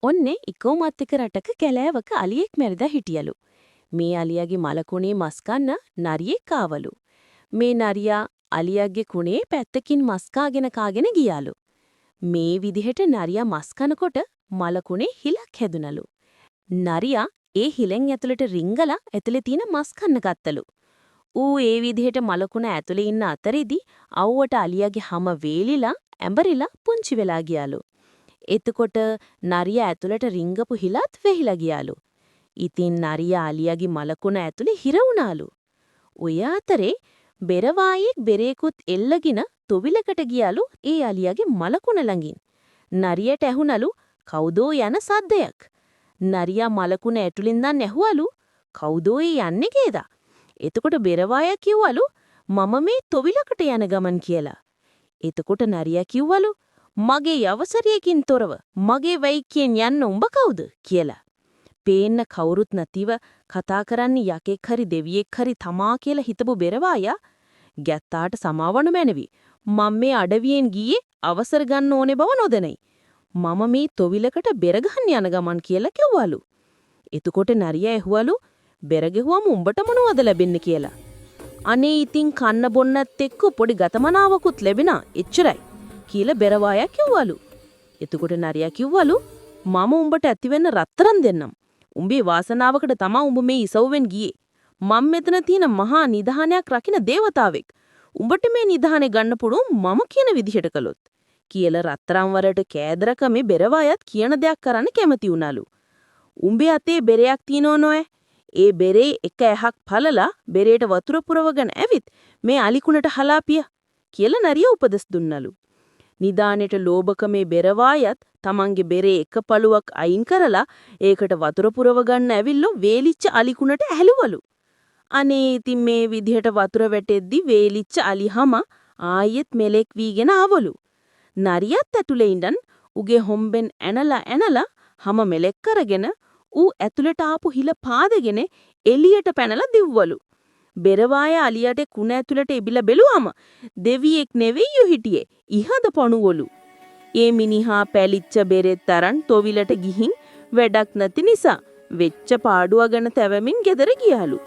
ඔන්නේ ඉකෝමත් එක රටක කැලෑවක අලියෙක් මැරිලා හිටියලු. මේ අලියාගේ මලකුණේ මස් කන්න නරියෙක් ආවලු. මේ නරියා අලියාගේ කුණේ පැත්තකින් මස් කාගෙන කාගෙන ගියාලු. මේ විදිහට නරියා මස් කනකොට මලකුණේ හිලක් හැදුනලු. නරියා ඒ හිලෙන් ඇතුළට රිංගලා ඇතුලේ තියෙන මස් කන්න ගත්තලු. ඌ ඒ විදිහට මලකුණ ඇතුලේ ඉන්න අතරෙදි අවුවට අලියාගේ හම වේලිලා ඇඹරිලා පුංචි වෙලා ගියාලු. එතකොට නරියා ඇතුළට රිංගපු හිලත් වෙහිලා ගියාලු. ඉතින් නරියා අලියාගේ මලකුණ ඇතුලේ හිර වුණාලු. ඔය අතරේ බෙරවායෙක් බෙරේකුත් එල්ලගෙන තොවිලකට ගියාලු ඒ අලියාගේ මලකුණ ළඟින්. නරියට ඇහුණලු කවුදෝ යන සද්දයක්. නරියා මලකුණ ඇතුලින් දන් ඇහුවලු කවුදෝ ඒ යන්නේ කියලා. එතකොට බෙරවායා කිව්වලු මම මේ තොවිලකට යන ගමන් කියලා. එතකොට නරියා කිව්වලු මගේ අවසරයකින් තොරව මගේ වැයිකියෙන් යන්න උඹ කවුද කියලා. පේන්න කවුරුත් නැතිව කතා කරන්නේ යකෙක් හරි දෙවියෙක් හරි තමා කියලා හිතපු බෙරවායා ගැත්තාට සමාවනු මැනවි. මම මේ අඩවියෙන් ගියේ අවසර ගන්න ඕනේ බව නොදැනයි. මම මේ තොවිලකට බෙර ගහන්න යන ගමන් කියලා කිව්වලු. එතකොට නරියා ඇහුවලු බෙර ගැහුවම උඹට මොනවද ලැබෙන්නේ කියලා. අනේ ඉතින් කන්න බොන්නත් එක්ක පොඩි ගතමනාවකුත් ලැබෙනා එච්චරයි කියලා බෙරවායා කිව්වලු. එතකොට නරියා කිව්වලු මම උඹට ඇති වෙන්න රත්තරන් දෙන්නම්. උඹේ වාසනාවකට තමා උඹ මේ ඉසව්වෙන් ගියේ. මම මෙතන තියෙන මහා නිධානයක් රකින්න දේවතාවෙක්. උඹට මේ නිධානේ ගන්න පුළුවන් මම කියන විදිහට කළොත් කියලා රත්තරන් වලට කෑදරකමේ බෙරවායත් කියන දෙයක් කරන්න කැමති වුණාලු. උඹේ අතේ බෙරයක් තියෙනව නොඈ. ඒ බෙරේ එක ඇහක් පළලා බෙරේට වතුර පුරවගෙන ඇවිත් මේ අලිකුණට හලාපිය කියලා නරිය උපදෙස් දුන්නලු. නිදානෙට ලෝභකමේ බෙරවායත් තමන්ගේ බෙරේ එක පළුවක් අයින් කරලා ඒකට වතුර පුරව ගන්න ඇවිල්ලෝ වේලිච්ච අලිකුණට ඇහැලුවලු. අනේ ඉතින් මේ විදිහට වතුර වැටෙද්දි වේලිච්ච අලිහම ආයෙත් මෙලෙක් වීගෙන ආවලු. නරියත් ඇතුලේ ඉඳන් උගේ හොම්බෙන් ඇනලා ඇනලා හම මෙලෙක් කරගෙන ඌ ඇතුලට ආපු හිල පාදගෙන එළියට පැනලා දිව්වලු. බෙරවාය අලියට කුණ ඇතුලට එබිලා බැලුවම දෙවියෙක් නෙවෙයි හිටියේ ඉහද පණුවලු. ඒ මිනිහා පැලිච්ච බෙරෙත් අරන් තොවිලට ගිහින් වැඩක් නැති නිසා වෙච්ච පාඩුව ගැන තැවමින් ගෙදර ගියාලු.